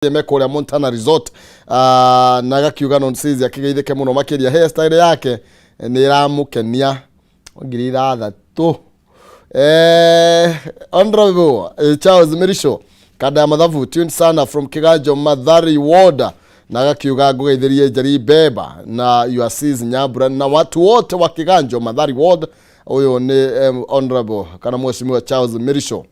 Me kũrĩa Montana Resort, na agakiuga non says akĩgeithĩke mũno makĩria, hairstyle yake nĩ ĩramũkenia. 6000. Honorable Charles Mirisho, kanda ya mathabu, tune sana from Kiganjo Mathari Ward, na agakiuga ngũgeithĩrie Njeri Beba na your sis Nyambura na watu wote wa Kiganjo Mathari Ward. Ũyũ nĩ Honorable kana Mheshimiwa Charles Mirisho,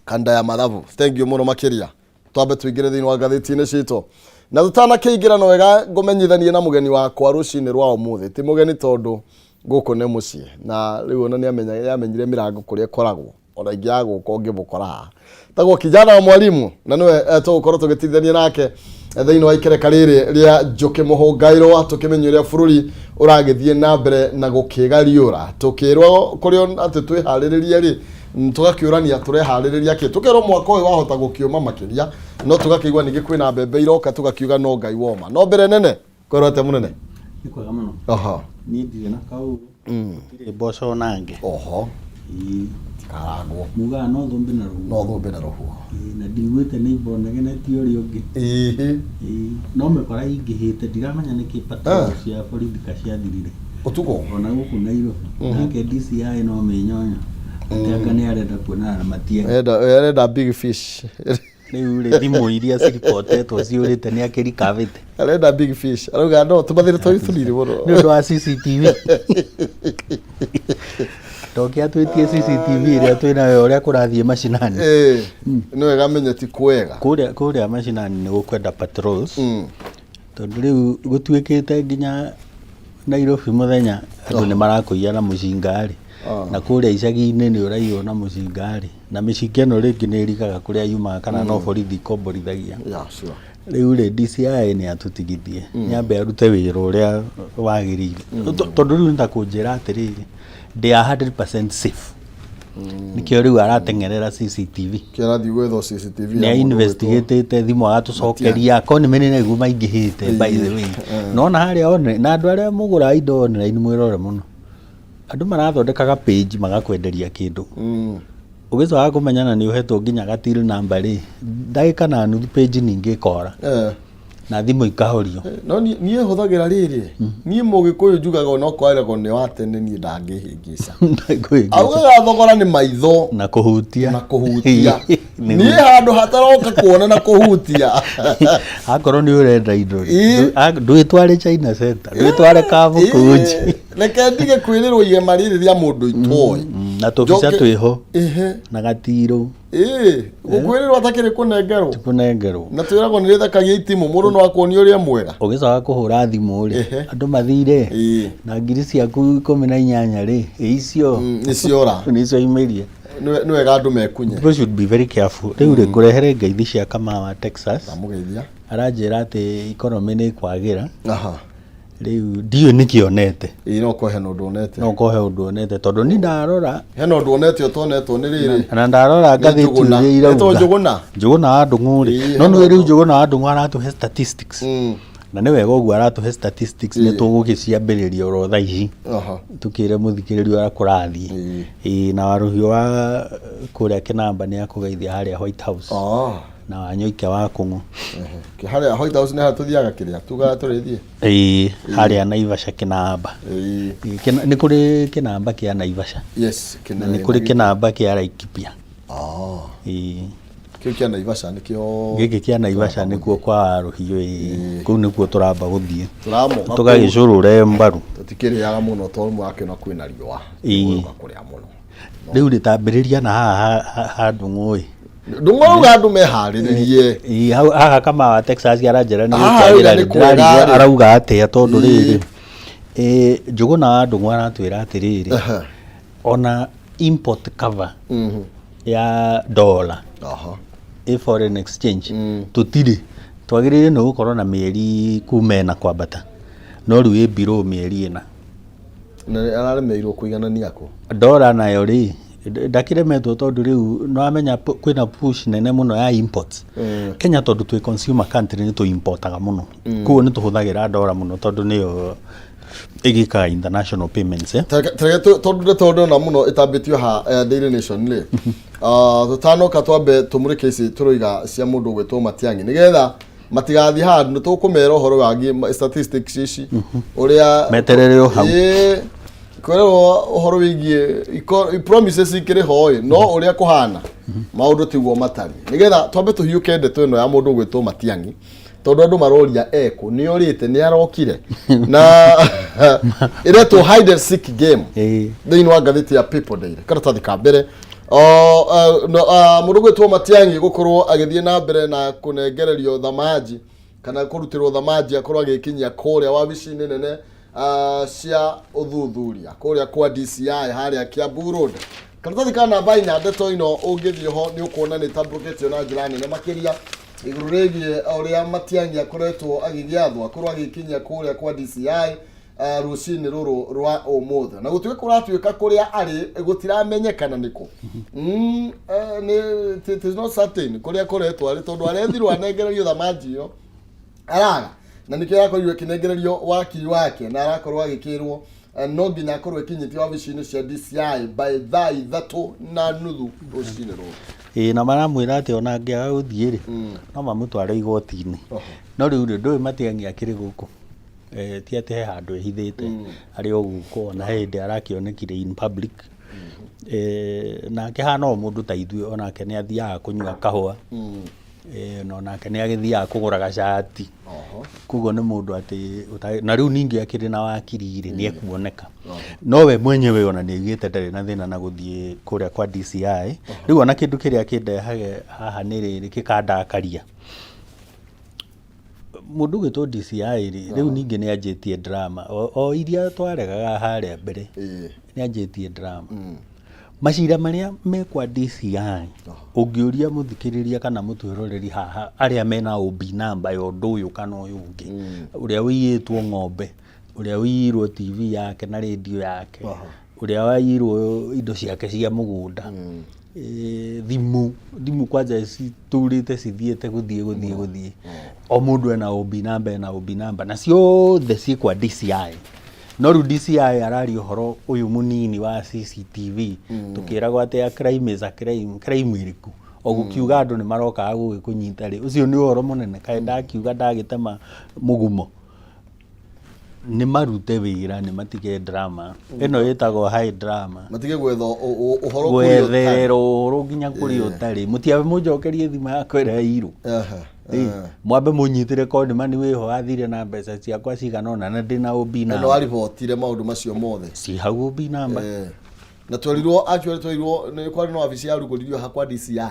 kanda ya mathabu. Thank you mũno makĩria. Twambe tũingĩre thĩinĩ wa ngathĩti-inĩ citũ, na tũtanakĩingĩra no wega ngũmenyithanie na mũgeni wakwa rũcinĩ rwa ũmũthĩ. Ti mũgeni tondũ gũkũ nĩ mũciĩ, na rĩu ona nĩ amenyire mĩrango kũrĩa ĩkoragwo, ona ingĩaga gũka ũngĩmũkora haha. Tagwo kijana wa mwalimu, na nĩwe tũgũkorwo tũgĩtithania nake thĩinĩ wa ikereka rĩrĩ rĩa Njũkĩ Mũhũngairwo, tũkĩmenya ũrĩa bũrũri ũragĩthiĩ na mbere na gũkĩgariũra. Tũkĩrwo kũrĩ atĩ twĩharĩrĩrie rĩ, tũgakĩũrania tũreharĩrĩria kĩ? Tũkerwo mwaka ũyũ wahota gũkĩũma makĩria, no tũgakĩigua ningĩ kwĩna mbembe iroka, tũgakiuga no Ngai woma. No mbere nene, kwĩrwo atĩa, mũnene? Nĩ kwega mũno. Niĩ ndirĩ na kaũru. Ndirĩ mboco nange. Ĩĩ. Tikarangwo. Mugaga no thũmbĩ na rũhuho. No thũmbĩ na rũhuho. Ĩĩ, na ndiguĩte nĩ ibonegenetie ũrĩa ũngĩ. Ĩĩ. No mĩkora ingĩhĩte, ndiramenya nĩkĩ patrol cia borithi ciathirire. Ũtukũ. Ona gũkũ Nairobi. Nake DCI no mĩnyonyo. Atĩ anga nĩ arenda kuonana na Matiang'i. Arenda big fish. Rĩu rĩ, thimũ iria ciripotetwo ciũrĩte nĩ akĩrikavĩte. Arenda big fish, arauga no tũmathĩre tũrĩ tũnini mũno. Nĩ ũndũ wa CCTV. Ndoke atwĩtie CCTV ĩrĩa twĩnayo ũrĩa kũrathiĩ macinani. Ĩĩ, nĩ wega menye ti kwega. Kũrĩa macinani nĩ gũkwenda patrols, tondũ rĩu gũtuĩkĩte nginya Nairobi mũthenya andũ nĩ marakũiya na mũcinga rĩ, na kũrĩa icagi-inĩ nĩ ũraiywo na mũcinga rĩ, na mĩcinga ĩno rĩngĩ nĩ ĩrigaga kũrĩa yumaga kana no borithi ikomborithagia. Rĩu rĩ, DCI nĩ atũtigithie, nĩ ambe arute wĩra ũrĩa wagĩrĩire, tondũ rĩu nĩ ta kũnjĩra atĩrĩrĩ, they are 100% safe, nĩkĩo rĩu arateng'erera CCTV. Kĩrathiĩ gwetha CCTV. Nĩ ya mũndũ ũgwĩtwo investigatĩte thimũ agatũcokeria economy nĩ nĩguo maingĩhĩte, by the way. Nona harĩa online, na andũ arĩa mũgũraga indo online mwĩrore mũno, andũ marathondekaga page magakwenderia kĩndũ, ũgĩcoka kũmenya na nĩ ũhetwo nginya ga till number rĩ, ndagĩka na nuthu page ningĩ ĩkora na thimũ ikahorio. No niĩ hũthagĩra rĩrĩ, niĩ Mũgĩkũyũ njugaga onokorwo eragwo nĩ wa tene, niĩ ndangĩhĩngĩca. Ndangĩhĩngĩca. Augaga thogora nĩ maitho na kũhutia. Na kũhutia. Nĩguo. Niĩ handũ hataroka kuona na kũhutia. Akorwo nĩ ũrenda indo rĩ, Ĩ. Ndwĩtware China Center, ndwĩtware Kamukunji. Ĩ, reke ndige kwĩrĩrwo igema rĩrĩ rĩa mũndũ itoĩ. Na tũbica twĩho na gatirũ. Ĩ, gũkwĩrĩrwo atakĩrĩ kũnengerwo. Kũnengerwo. Na twĩragwo nĩ rĩthekagia itimũ, mũndũ no akuonia ũrĩa mwega. Ũgĩcoka kũhũra thimũ rĩ, andũ mathire na ngiri ciaku 18 rĩ, ĩ icio nĩ ciora. Nĩcio imĩrie. Nĩ wega andũ mekunye. People should be very careful. Rĩu rĩ, ngũrehere ngeithi cia Kamau wa Texas. Ndamũgeithia. Aranjĩra atĩ economy nĩ ĩkwagĩra. Rĩu ndiũĩ nĩkĩ onete. Ĩ, no korwo hena ũndũ onete. No korwo he ũndũ onete, tondũ ni ndarora Hena ũndũ onete ũtonetwo nĩ rĩrĩ. Na ndarora Nĩ ngathĩti Njũgũna. ũrĩa irauga. Ĩtagwo Njũgũna? Njũgũna wa Ndũng'ũ rĩ, no hena nĩ rĩu ũndũ. Njũgũna wa Ndũng'ũ aratũhe statistics, na nĩ wega ũguo aratũhe statistics, nĩ tũgũgĩciambĩrĩria oro thaa ici, tũkĩre mũthikĩrĩria ũrĩa kũrathiĩ. Ĩ, na Warũhiũ wa kũrĩa Kĩnamba nĩ akũgeithia harĩa White House, na Wanyoike wa Kũng'ũ. Harĩa White House nĩ harĩa tũthiaga kĩrĩa tugaga tũrĩthiĩ. Ĩĩ, harĩa Naivasha Kĩnamba. Ĩĩ, nĩ kũrĩ kĩnamba kĩa Naivasha na nĩ kũrĩ kĩnamba kĩa Laikipia. Ĩĩ. Kĩu kĩa Naivasha nĩkĩo. Gĩkĩ kĩa Naivasha nĩkuo kwa Rũhiũ, ĩĩ, kũu nĩkuo tũramba gũthiĩ. Tũramoka. Tũgagĩcũrũre mbaru. Tũtikĩrĩaga mũno tondũ mũrakĩona kwĩna riũa. Tũgũka kũrĩa mũno. Rĩu rĩ, tambĩrĩria na haha ha Ndũng'ũ ĩ. Ndũng'ũ auga andũ meharĩrĩrie. Ĩĩ, haha Kamau wa Texas aranjĩra nĩ Haha auga gũkĩagĩra nĩ rĩ, kwega ndĩrarigwo rĩ. Arauga atĩa? Tondũ rĩrĩ, ĩ, Njũgũna wa Ndũng'ũ aratwĩra atĩrĩrĩ, ona import cover ya dollar, ĩ foreign exchange, tũtirĩ twagĩrĩire nĩ gũkorwo na mĩeri kuma 4 kwambata, no rĩu ĩ below mĩeri 4. Na araremeirwo kũiganania kũ? Ndora nayo rĩ, ndakĩremetwo, tondũ rĩu nĩwamenya kwĩna push nene mũno ya imports Kenya, tondũ twĩ consumer country, nĩ tũ importaga mũno, koguo nĩ tũhũthagĩra ndora mũno tondũ nĩyo Ĩgĩkaga international payments, eh? Tareke tondũ ndeto ndona mũno ĩtambĩtio ha Daily Nation rĩ, tũtanoka twambe tũmũrĩke ici tũroiga cia mũndũ ũgwĩtwo Matiang'i nĩgetha matigathiĩ handũ nĩ tũkũmera ũhoro wagiĩ statistics ici ũrĩa Meterere o hau. Ĩĩ, kwĩrwo ũhoro wĩgiĩ promises ikĩrĩ ho ĩ, no ũrĩa kũhana maũndũ tiguo matariĩ, nĩgetha twambe tũhiũke ndeto ĩno ya mũndũ ũgwĩtwo Matiang'i, tondũ andũ maroria ekũ, nĩ orĩte, nĩ arokire, na ĩretwo hide and seek game thĩinĩ wa ngathĩti ya People Daily, karatathi ka mbere. O, no, mũndũ gwĩtwo Matiang'i gũkorwo agĩthiĩ na mbere na kũnengererio thamanji kana kũrutĩrwo thamanji akorwo agĩkinyia kũrĩa wabici-inĩ nene cia ũthuthuria kũrĩa kwa DCI harĩa Kiambu Road. Karatathi ka namba 4, ndeto ĩno ũngĩthiĩ ho nĩ ũkuona nĩ ĩtambũrũkĩtio na njĩra nene makĩria igũrũ rĩgiĩ ũrĩa Matiang'i akoretwo agĩgĩathwo akorwo agĩkinyia kũrĩa kwa DCI rũcinĩ rũrũ rwa ũmũthĩ, na gũtuĩka kũratuĩka kũrĩa arĩ gũtiramenyekana nĩkũ. Nĩ it is not certain kũrĩa akoretwo arĩ, tondũ arethirwo anengererio thamanji ĩyo araga, na nĩkĩo arakorirwo ĩkĩnengererio wakiri wake, na arakorwo agĩkĩrwo no nginya akorwo ĩkinyĩtio wabici-inĩ cia DCI by thaa 3:30 rũcinĩ rũrũ. Ĩĩ, na maramwĩra atĩ ona angĩaga gũthiĩ rĩ, no mamũtware igoti-inĩ. No rĩu rĩ, ndũĩ Matiang'i akĩrĩ gũkũ. Ti atĩ he handũ ehithĩte, arĩ o gũkũ, ona he hĩndĩ arakĩonekire in public. Nake hana o mũndũ ta ithuĩ, onake nĩ athiaga kũnyua kahũa. Na onake nĩ agĩthiaga kũgũra gacati. Koguo nĩ mũndũ atĩ na rĩu ningĩ akĩrĩ na wakiri rĩ, nĩ ekuoneka. No we mwenyewe ona nĩ augĩte ndarĩ na thĩna na gũthiĩ kũrĩa kwa DCI. Rĩu ona kĩndũ kĩrĩa kĩndehage haha nĩ rĩrĩ, gĩkandakaria. Mũndũ ũgwĩtwo DCI rĩ, rĩu ningĩ nĩ anjĩtie drama o iria twaregaga harĩa mbere. Nĩ anjĩtie drama. Macira marĩa me kwa DCI, ũngĩũria mũthikĩrĩria kana mũtwĩroreri haha arĩa mena OB number ya ũndũ ũyũ kana ũyũ ũngĩ, ũrĩa ũiyĩtwo ng'ombe, ũrĩa ũiyirwo TV yake na radio yake, ũrĩa waiyirwo indo ciake cia mũgũnda, thimũ kwanja citũrĩte cithiĩte gũthiĩ gũthiĩ gũthiĩ, o mũndũ ena OB number, ena OB number, na ciothe ciĩ kwa DCI. No rĩu DCI araria ũhoro ũyũ mũnini wa CCTV, tũkĩragwo atĩ a crime is a crime. Crime ĩrĩkũ? O gũkiuga andũ nĩ marokaga gũgĩkũnyita rĩ, ũcio nĩ ũhoro mũnene? Kaĩ ndakiuga ndagĩtema mũgumo? Nĩ marute wĩra, nĩ matige drama ĩno ĩtagwo high drama. Matige gwetha ũhoro kũrĩa ũtarĩ. Gwetherera ũhoro nginya kũrĩa ũtarĩ. Mũtiambe mũnjokerie thimũ yakwa ĩrĩa yairwo. Mwambe mũnyitĩre conman wĩho athire na mbeca ciakwa cigana ũna, na ndĩna OB na namba. Waribotire maũndũ macio mothe? Ci hau OB namba. Na twerirwo, actually twerirwo nĩ kwarĩ na wabici yarugũririo ha kwa DCI ya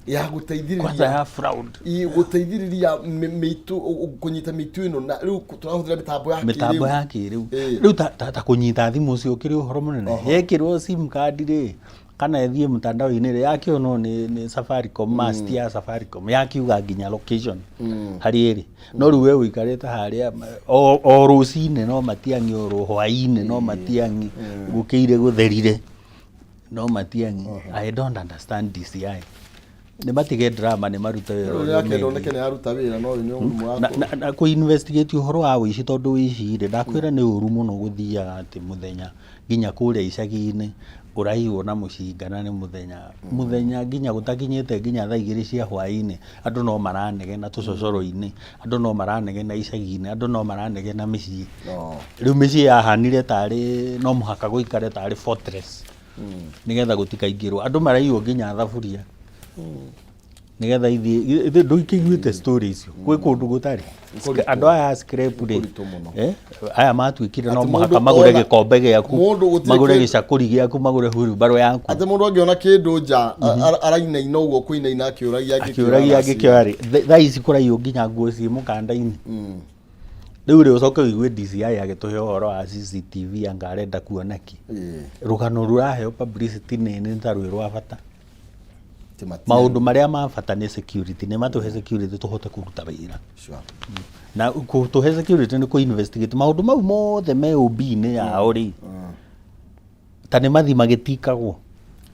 Kwanza gũteithĩrĩria ya fraud. Gũteithĩrĩria mĩitũ kũnyita mĩitũ ĩno, na rĩu tũrahũthĩra mĩtambo ya mĩtambo kĩrĩu. Ya kĩrĩu. Rĩu ta kũnyita thimũ ũcio ũkĩrĩ ũhoro mũnene? Yekĩrwo sim card rĩ, kana ĩthiĩ mtandao-inĩ rĩ, yakĩonwo nĩ Safaricom, mast ya Safaricom yakiuga nginya location harĩa ĩrĩ. No rĩu we ũikarĩte harĩa o rũcinĩ no Matiang'i, o hwaĩ-inĩ no Matiang'i, gũkĩire gũtherire no Matiang'i. I don't understand DCI. Nĩ matige drama, nĩ marute wĩra Rĩu ũrĩa yakenda megiĩ. oneke nĩ yaruta wĩra, no ũyũ nĩ ũndũ Na kũ investigate ũhoro wa ũici, tondũ ũici rĩ, ndakwĩra nĩ ũru mũno, gũthiaga atĩ mũthenya nginya kũrĩa icagi-inĩ ũraiywo na mũcinga, na nĩ mũthenya mũthenya nginya gũtakinyĩte nginya thaa 2 cia hwaĩ-inĩ, andũ no maranegena tũcocoro-inĩ, andũ no maranegena icagi-inĩ, andũ no maranegena mĩciĩ. Rĩu mĩciĩ yahanire tarĩ no mũhaka gũikare tarĩ fortress nĩgetha gũtikaingĩrwo. Andũ maraiywo nginya thaburia nĩgetha ithiĩ. Ndũikĩiguĩte story icio gwĩ kũndũ gũtarĩ Kũritũ. Andũ aya a scrap rĩ, Kũritũ mũno. Aya matuĩkire no Atĩ mũhaka mũndũ magũre gĩkombe gĩaku, mũndũ gũtirĩ magũre gĩcakũri gĩaku, magũre wheelbarrow yaku. Atĩ mũndũ angĩona kĩndũ nja arainaina ũguo kũinaina akĩũragia. Akĩũragia angĩkĩoya rĩ. Thaa ici kũraiywo nginya nguo ciĩ mũkanda-inĩ. Rĩu rĩ, ũcoke ũigue DCI agĩtũhe ũhoro wa CCTV, anga arenda kuona kĩ? Rũgano rũraheo publicity nĩ ta rwĩ rwa bata. Maũndũ marĩa ma bata nĩ security, nĩ matũhe security tũhote kũruta wĩra. Na kũtũhe security nĩ kũ investigate maũndũ mau mothe me OB-inĩ yao rĩ, ta nĩ mathi magĩtikagwo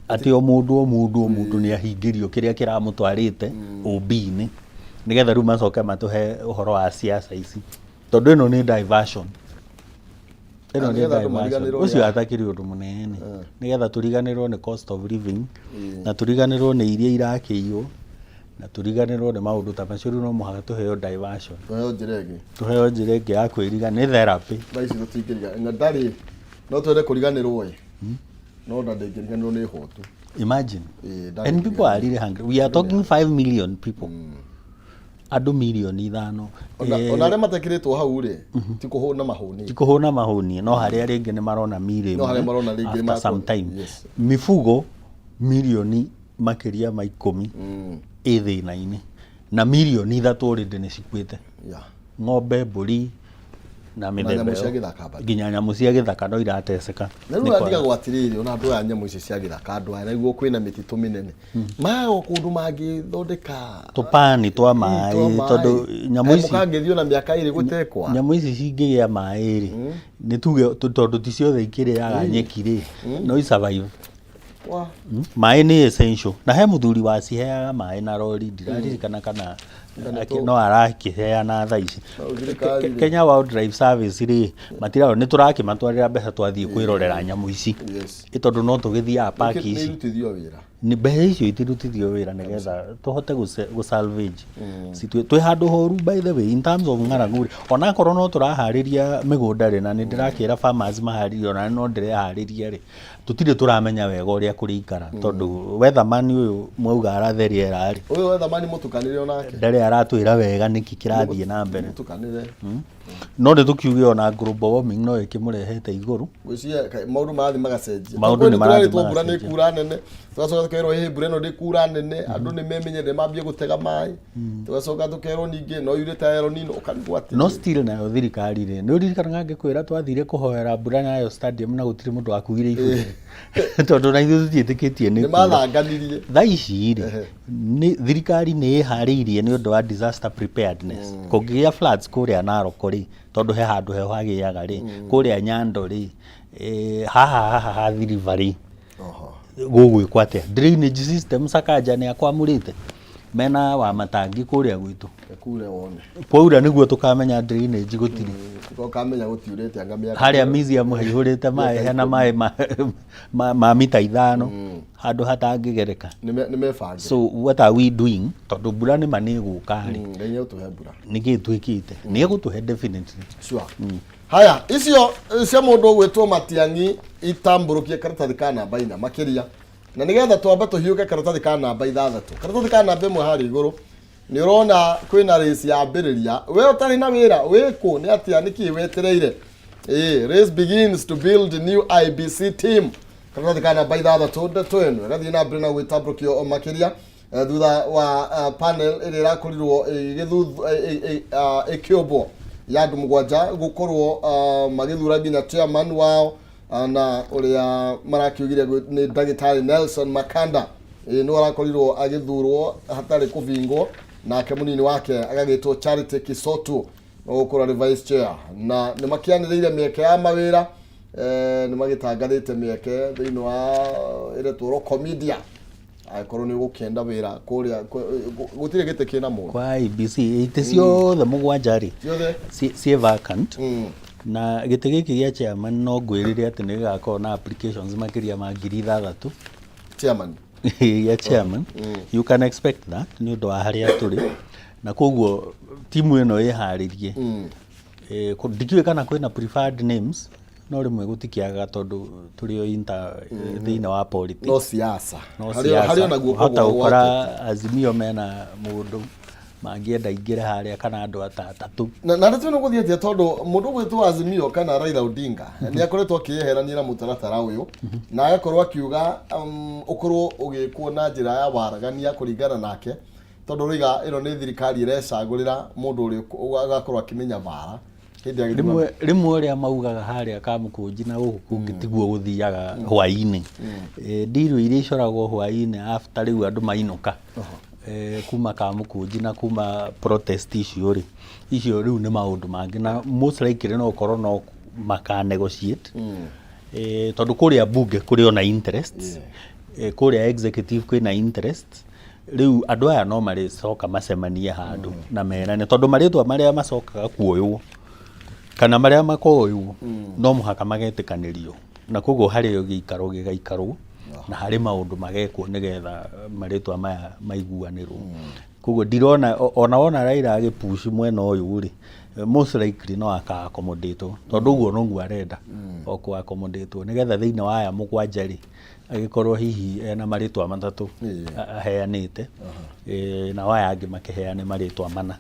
atĩ o mũndũ o mũndũ o mũndũ nĩ ahingĩrio kĩrĩa kĩramũtwarĩte OB-inĩ, nĩgetha rĩu macoke matũhe ũhoro wa siasa ici, tondũ ĩno nĩ diversion. Ĩno nĩ Nĩgetha andũ diversion. mariganĩrwo Ũcio nĩ- atakĩrĩ ũndũ mũnene, nĩgetha tũriganĩrwo nĩ cost of living na tũriganĩrwo nĩ iria irakĩiywo na tũriganĩrwo nĩ maũndũ ta macio. Rĩu no mũhaka tũheo diversion. Tũheo njĩra ĩngĩ. Tũheo njĩra ĩngĩ ya kwĩriga, nĩ therapy. Thaa ici tũtingĩriga na ndarĩ, no twende kũriganĩrwo ĩ, no nda ndĩngĩriganĩrwo nĩ hũtu. Imagine. Ĩĩ, And people are really hungry. We are talking 5 million people, andũ mirioni 5. Ona arĩa matekĩrĩtwo hau rĩ, ti kũhũna mahũni. Ti kũhũna mahũni, no harĩa rĩngĩ nĩ marona miri. No harĩa marona rĩngĩ after some time. Mifugo mirioni makĩria ma 10 ĩ thĩna-inĩ, na mirioni 3 already nĩ cikuĩte. Ng'ombe, mbũri na mĩthemba nyamũ cia ĩyo. Gĩthaka bado. Nginya nyamũ cia gĩthaka no irateceka. Na rĩu Nĩ kwaga. ndigagwo atĩrĩrĩ, ona andũ aya, nyamũ ici cia gĩthaka, andũ aya nĩguo kwĩna mĩtitũ mĩnene, mago kũndũ mangĩthondeka Tũpani twa maĩ, tondũ nyamũ ici mũkangĩthiĩ ona mĩaka 2 gũtekwa. Nyamũ ici cingĩgĩa maĩ rĩ, nĩ tuge tondũ ti ciothe ikĩrĩaga nyeki rĩ, no isurvive. Wa. Maĩ nĩ essential, na he mũthuri waciheaga maĩ na rori, ndiraririkana kana no arakĩheana thaa ici. No thirikari rĩ. Kenya Wildlife Service rĩ, matirarora, nĩ tũrakĩmatwarĩra mbeca twathiĩ kwĩrorera nyamũ ici. Ĩ tondũ no tũgĩthiaga park Nĩ ici. Irutithio wĩra. Nĩ mbeca icio itirutithio wĩra nĩgetha tũhote gũ salvage. Twĩ handũ horu, by the way, in terms of ng'aragu rĩ, onakorwo no tũraharĩria mĩgũnda rĩ, na nĩ ndĩrakĩra farmers maharĩrie, ona no ndĩreharĩria rĩ, tũtirĩ tũramenya wega ũrĩa kũrĩikara, tondũ weatherman ũyũ mwauga arathe rĩera rĩ, Ũyũ weatherman mũtukanĩre onake. Ndarĩ aratwĩra wega nĩkĩ kĩrathiĩ na mbere. Mũtukanĩre. No nĩ tũkiuge ona global warming no ĩkĩmũrehete igũrũ. Gwĩciria maũndũ marathiĩ magacenjia. Maũndũ Kwĩ nĩ marathiĩ tũrerĩtwo mbura nĩ magacenjia. kura nene, tũgacoka tũkerwo ĩ mbura ĩno ndĩ kura nene, andũ nĩ memenyerere mambie gũtega maĩ, tũgacoka tũkerwo ningĩ no yure ta El Nino, ũkarigwo atĩ No still nayo thirikari rĩ, nĩ ũririkanaga ngĩkwĩra twathire kũhoera mbura Nyayo Stadium na gũtirĩ mũndũ wakuire iburi, tondũ na ithuĩ tũtiĩtĩkĩtie nĩ nĩ kuura. Mathanganirie. Thaa ici rĩ, nĩ thirikari nĩ ĩharĩirie nĩ ũndũ wa disaster preparedness. Kũngĩgĩa floods kũrĩa Narok rĩ, tondũ he handũ heho hagĩaga rĩ, kũrĩa Nyando rĩ, haha Athi River rĩ, gũgwĩkwo atĩa? Drainage system, Sakaja nĩ akwamũrĩte mena wa matangi kũrĩa gwitũ. Kure wone. Kwaura nĩguo tũkamenya drainage gũtirĩ. Ũkamenya gũtiurĩte anga mĩaka Harĩa museum haihũrĩte maĩ, hena maĩ ma mita 5 handũ hatangĩgereka. Nĩ mebange. So what are we doing? Tondũ mbura nĩ ma nĩ ĩgũka rĩ, Ngai nĩ egũtũhe mbura. Nĩkĩ twĩkĩte? Nĩ egũtũhe definitely. Sure. Haya, icio cia mũndũ ũgwĩtwo Matiang'i itambũrũkie karatathi ka namba 4 makĩria, na nĩgetha twambe tũhiũke karatathi ka namba 6. Karatathi ka namba 1 harĩa igũrũ nĩ ũrona kwĩna race yambĩrĩria. We ũtarĩ na wĩra wĩkũ? Nĩ atĩa? Nĩkĩ wetereire? Ĩĩ, race begins to build new IEBC team. Karatathi ka namba 6, ndeto ĩno ĩgathiĩ na mbere na gwĩtambũrũkio makĩria thutha wa panel ĩrĩa ĩrakorirwo ĩkĩũmbwo ya andũ 7 gũkorwo magĩthura nginya chairman wao, na ũrĩa marakiugire nĩ ndagĩtarĩ Nelson Makanda. Ĩĩ, nĩwe arakorirwo agĩthurwo hatarĩ kũbingwo, nake mũnini wake agagĩtwo Charity Kisotu gũkorwo arĩ vice chair, na nĩ makĩanĩrĩire mĩeke ya mawĩra, nĩ magĩtangathĩte mĩeke thĩinĩ wa ĩretwo Roco Media, angĩkorwo nĩ ũgũkĩenda wĩra kũrĩa gũtirĩ gĩtĩ kĩna mũndũ. Kwa IEBC itĩ ciothe 7 rĩ, Ciothe. Ciĩ vacant, na gĩtĩ gĩkĩ gĩa chairman no ngwĩrĩre atĩ nĩ gĩgakorwo na applications makĩria ma 6000. Chairman. Gĩa chairman, you can expect that nĩ ũndũ wa harĩa tũrĩ, na koguo timu ĩno ĩharĩrie. Ndikĩũĩ kana kwĩna preferred names, no rĩmwe gũtikĩagaga tondũ tũrĩ o inter thĩinĩ wa politics. No siasa. No Harĩ siasa. ona guoko Wahota gwa gũkora Azimio mena mũndũ mangĩenda ingĩre harĩa, kana andũ atatũ. Na ndeto ĩno gũthiĩ atĩa, tondũ mũndũ ũgwĩtwo Azimio kana Raila Odinga nĩ akoretwo akĩyeherania na mũtaratara ũyũ na agakorwo akiuga ũkorwo ũgĩkwo na njĩra ya waragania kũringana nake, tondũ rĩiga ĩno nĩ thirikari ĩrecagũrĩra mũndũ ũrĩa agakorwo akĩmenya bara hĩndĩ ya gĩthurano. Rĩmwe ũrĩa maugaga harĩa Kamũkũnji na gũkũ kũngĩ tiguo gũthiaga hwaĩ-inĩ. Ndiru iria icoragwo hwaĩ-inĩ after rĩu andũ mainũka kuma Kamũkũnji na kuma protest icio rĩ, icio rĩu nĩ maũndũ mangĩ, na most likely no ũkorwo no maka negotiate, tondũ kũrĩa bunge kũrĩ ona interests, kũrĩa executive kwĩna interests. Rĩu andũ aya no marĩcoka macemanie handũ na merane, tondũ marĩtwa marĩa macokaga kuoywo. Kana marĩa makoywo no mũhaka magetĩkanĩrio, na koguo harĩ gĩikaro gĩgaikarwo na harĩ maũndũ magekwo nĩgetha marĩtwa maya maiguanĩrwo. Koguo ndirona ona wona Raila agĩpush mwena ũyũ rĩ, most likely no aka accommodate tondũ ũguo noguo arenda, o kũ accommodate nĩgetha thĩinĩ wa aya mũgwanja rĩ, agĩkorwo hihi ena marĩtwa matatũ aheanĩte, nao aya angĩ makĩheane marĩtwa mana.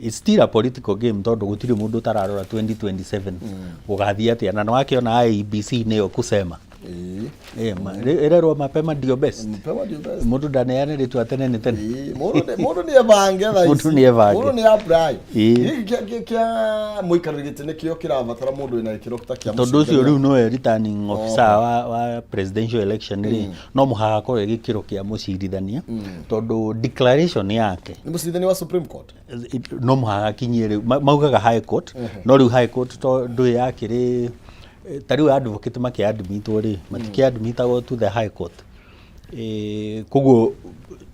It's still a political game tondũ gũtirĩ mũndũ ũtararora 2027 gũgathiĩ atĩa, na nĩwakĩona IEBC nĩyo kusema. Ĩrerwo mapema ndio best. Mapema ndio best. Mũndũ ndaneane rĩtwa tene nĩ tene. Mũndũ nĩ ebange thaa ici. Mũndũ nĩ ebange. Mũndũ nĩ apply. Gĩkĩ kĩa mũikarĩri gĩtĩ nĩkĩo kĩrabatara mũndũ wĩna gĩkĩro ta kĩa Tondũ ũcio mũcirithania. Rĩu nĩwe returning officer wa presidential election rĩ, no mũhaka akorwo e gĩkĩro kĩa mũcirithania, tondũ declaration yake Nĩ mũcirithania wa Supreme Court. No mũhaka akinyie rĩu maugaga high court, no rĩu high court to ndũĩ yakĩrĩ ta rĩu advocate makĩadmitwo rĩ, matikĩadmitagwo to the high court. Koguo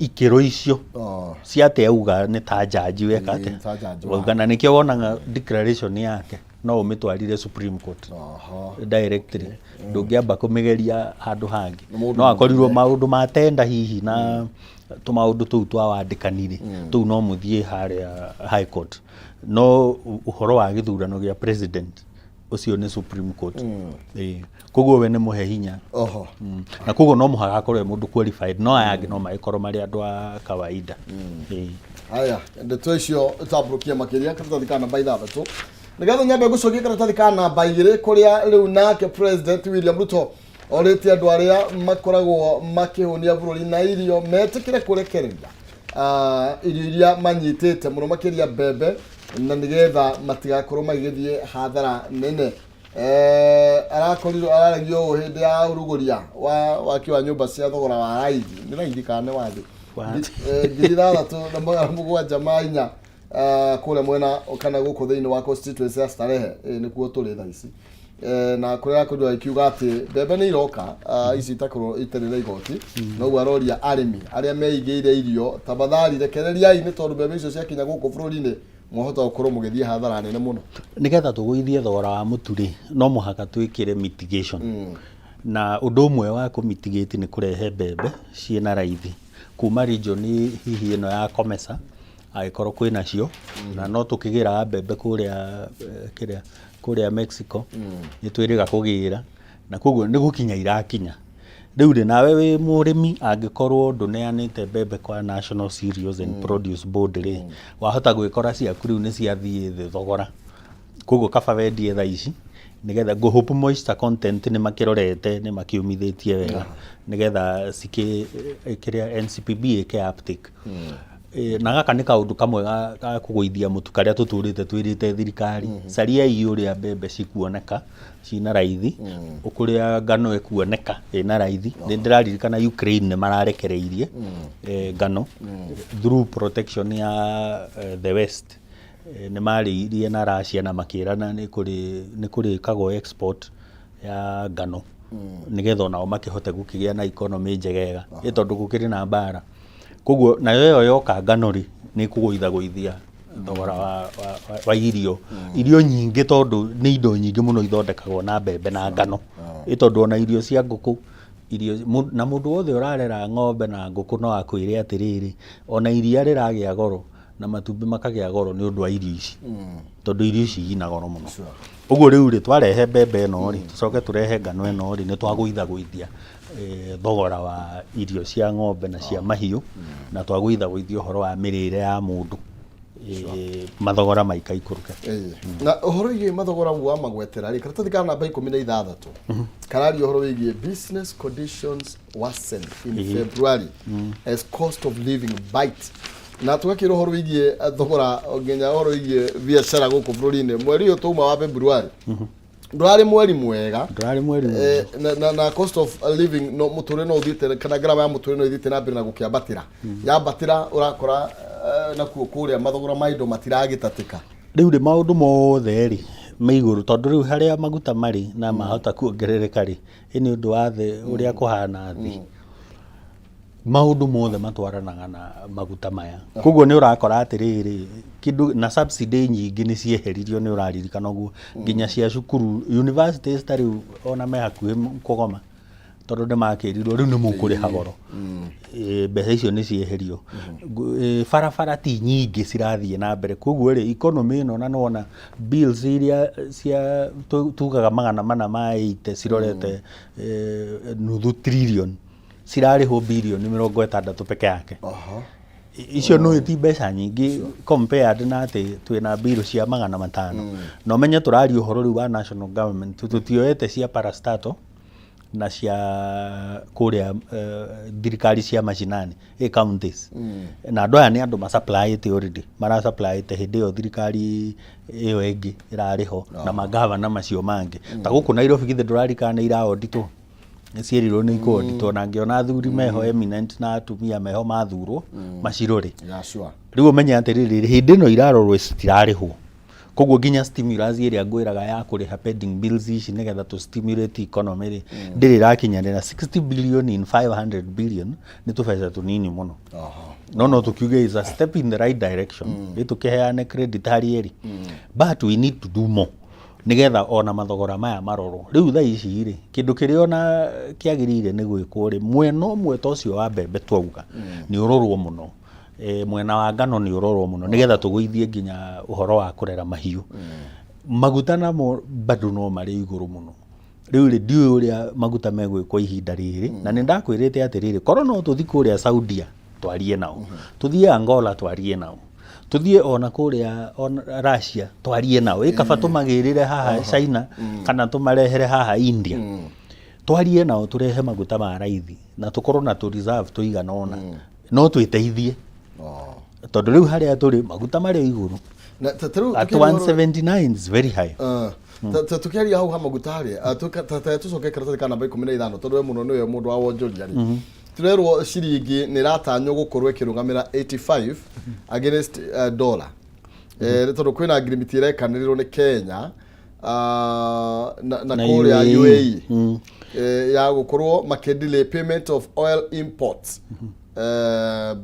ikĩro icio cia atĩ auga nĩ ta jaji weka atĩa. Ta judge. Wauga, na nĩkĩo wonaga declaration yake no ũmĩtwarire Supreme Court directly, ndũngĩamba kũmĩgeria handũ hangĩ. Mũndũ No akorirwo maũndũ ma tenda hihi na tũmaũndũ tũu twa wandĩkanire tũu no mũthiĩ harĩa high court, no ũhoro wa gĩthurano gĩa president ũcio nĩ Supreme Court. Koguo we nĩ mũhe hinya. Na koguo no mũhaka akorwo e mũndũ qualified, no aya angĩ no magĩkorwo marĩ andũ a kawaida. Haya, ndeto icio tambũrũkia makĩria karatathi ka namba 6, nĩgetha nyambe gũcokia karatathi ka namba 2, kũrĩa rĩu nake President William Ruto orĩtie andũ arĩa makoragwo makĩhũnia bũrũri na irio metĩkĩre kũrekereria irio iria manyitĩte, mũno makĩria mbembe, na nĩgetha matigakorwo magĩgĩthiĩ hathara nene. Arakorirwo araragia ũũ hĩndĩ ya ũrugũria wa waki wa nyũmba cia thogora wa raithi, nĩ raithi kana nĩ wathĩ? 6704 kũrĩa mwena kana gũkũ thĩinĩ wa constituency ya Starehe, nĩkuo tũrĩ thaa ici. Na kũrĩa akorirwo akiuga atĩ mbembe nĩ iroka, ici itakorwo itarĩ na igoti, noguo aroria arĩmi arĩa meigĩire irio, tafadhali rekereriai, nĩ tondũ mbembe icio ciakinya gũkũ bũrũri-inĩ mwahota gũkorwo mũgĩthiĩ hathara nene mũno. Nĩgetha tũgũithie thogora wa mũtu rĩ, no mũhaka twĩkĩre mitigation, na ũndũ ũmwe wa kũmitigate nĩ kũrehe mbembe ciĩna raithi kuma region hihi ĩno ya COMESA, angĩkorwo kwĩna cio, na no tũkĩgĩraga mbembe kũrĩa kĩrĩa kũrĩa Mexico, nĩ twĩrĩga kũgĩra, na koguo nĩ gũkinya irakinya. Rĩu rĩ, nawe wĩ mũrĩmi, angĩkorwo ndũneanĩte mbembe kwa National Cereals and Produce Board rĩ, wahota gwĩkora ciaku rĩu nĩ ciathiĩ thĩ thogora. Koguo kaba wendie thaa ici, nĩgetha ngũ hope moisture content nĩ makĩrorete, nĩ makĩũmithĩtie wega, nĩgetha cikĩ kĩrĩa NCPB ĩke uptake. Na gaka nĩ kaũndũ kamwe ga kũgũithia mũtu karĩa tũtũrĩte twĩrĩte thirikari, cariai ũrĩa mbembe cikuoneka cina raithi, kũrĩa ngano ĩkuoneka ĩna raithi. Nĩ ndĩraririkana Ukraine nĩ mararekereirie ngano through protection ya the West. Nĩ marĩirie na Russia na makĩrana nĩ kũrĩkagwo export ya ngano, nĩgetha onao makĩhote gũkĩgĩa na economy njegega, ĩ tondũ gũkĩrĩ na mbara. Koguo nayo ĩyo yoka ngano rĩ, nĩ ĩkũgũithagũithia thogora wa irio nyingĩ, tondũ nĩ indo nyingĩ mũno ithondekagwo na mbembe na ngano, ĩ tondũ ona irio cia ngũkũ, irio na mũndũ wothe ũrarera ng'ombe na ngũkũ no akwĩre atĩrĩrĩ, ona iria rĩragĩa goro na matumbĩ makagĩa goro nĩ ũndũ wa irio ici, tondũ irio ici ina goro mũno. Ũguo rĩu rĩ, twarehe mbembe ĩno rĩ, tũcoke tũrehe ngano ĩno rĩ, nĩ twagũithagũithia thogora wa irio cia ng'ombe na cia mahiũ, na twagũithagũithia ũhoro wa mĩrĩre ya mũndũ, mathogora maikaikũrũke. Na ũhoro wĩgiĩ mathogora wa magwetera rĩ, karatathi ka namba 16 kararia ũhoro wĩgiĩ business conditions worsen in February as cost of living bite, na tũgakĩra ũhoro wĩgiĩ thogora nginya ũhoro wĩgiĩ biacara gũkũ bũrũri-inĩ. Mweri ũyũ twauma wa February ndũrarĩ mweri mwega. Ndũrarĩ mweri mwega. Na cost of living, no mũtũrĩre no ũthiĩte, kana ngarama ya mũtũrĩre no ĩthiĩte na mbere na gũkĩambatĩra. Yambatĩra, ũrakora nakuo kũrĩa mathogora ma indo matiragĩtatĩka. Rĩu rĩ, maũndũ mothe rĩ me igũrũ, tondũ rĩu harĩa maguta marĩ na mahota kuongerereka rĩ, ĩ nĩ ũndũ wa thĩ ũrĩa kũhana thĩ. Maũndũ mothe matwaranaga na maguta maya. Koguo nĩ ũrakora atĩrĩrĩ, kĩndũ na subsidy nyingĩ nĩ cieheririo, nĩ ũraririkana ũguo, nginya cia cukuru, universities ta rĩu ona me hakuhĩ kũgoma tondũ nĩ makĩrirwo rĩu nĩ mũkũrĩha goro. Mbeca icio nĩ cieherio. Barabara ti nyingĩ cirathiĩ na mbere, koguo rĩ, economy ĩno na nĩwona bills iria cia tugaga 480 cirorete nuthu trillion, cirarĩhwo birioni 60 peke yake. Icio nĩ ti mbeca nyingĩ compared na atĩ twĩna mbirũ cia 500. Na ũmenye tũraria ũhoro rĩu wa national government, tũtioete cia parastatal na cia kũrĩa thirikari cia macinani, counties. Na andũ aya nĩ andũ masupplyĩte already, marasupplyĩte hĩndĩ ĩyo thirikari ĩyo ĩngĩ ĩrarĩ ho na magavana macio mangĩ. Ta gũkũ Nairobi githĩ ndũrarikana nĩ iraoditwo? Nĩ ciĩrirwo nĩ ikũoditwo, na ngĩona athuri meho eminent na atumia meho mathurwo macirore. Yeah, sure. Rĩu ũmenye atĩrĩrĩ, hĩndĩ ĩno irarorwo citirarĩhwo. Koguo nginya stimulus ĩrĩa ngwĩraga ya kũrĩha pending bills ici nĩgetha tũ stimulate economy rĩ, ndĩrĩ ĩrakinyanĩra. 60 billion in 500 billion nĩ tũbeca tũnini mũno. No tũkiuge is a step in the right direction, ĩ tũkĩheane credit harĩ ĩrĩ, but we need to do more nĩgetha ona mathogora maya marorwo. Rĩu thaa ici rĩ, kĩndũ kĩrĩa ona kĩagĩrĩire nĩ gwĩkwo rĩ, mwena ũmwe ta ũcio wa mbembe twauga nĩ ũrorwo mũno, mwena wa ngano nĩ ũrorwo mũno nĩgetha tũgũithie nginya ũhoro wa kũrera mahiũ. Maguta namo bado no marĩ igũrũ mũno. Rĩu rĩ, ndiũĩ ũrĩa maguta megwĩkwo ihinda rĩrĩ, na nĩ ndakwĩrĩte atĩrĩrĩ, korwo no tũthi kũrĩa Saudia twarie nao, tũthiĩ Angola twarie nao, tũthiĩ ona kũrĩa ona Russia twarie nao, ĩ kaba tũmagĩrĩre haha China kana tũmarehere haha India, twarie nao tũrehe maguta ma raithi na tũkorwo na tũ reserve tũigana ũna, no twĩteithie, tondũ rĩu harĩa tũrĩ maguta marĩ igũrũ. Na ta rĩu at 179 is very high. Tũkĩaria hau ha maguta rĩ, ta tũcoke karatathi ka namba 15, tondũ we mũno nĩwe mũndũ wa wonjoria rĩ, tũrerwo ciringi nĩ ĩratanywo gũkorwo ĩkĩrũgamĩra 85 against dollar, tondũ kwĩna ngirimiti ĩrekanĩrĩrwo nĩ Kenya na na kũrĩa UAE. UAE ya gũkorwo makĩdelay payment of oil imports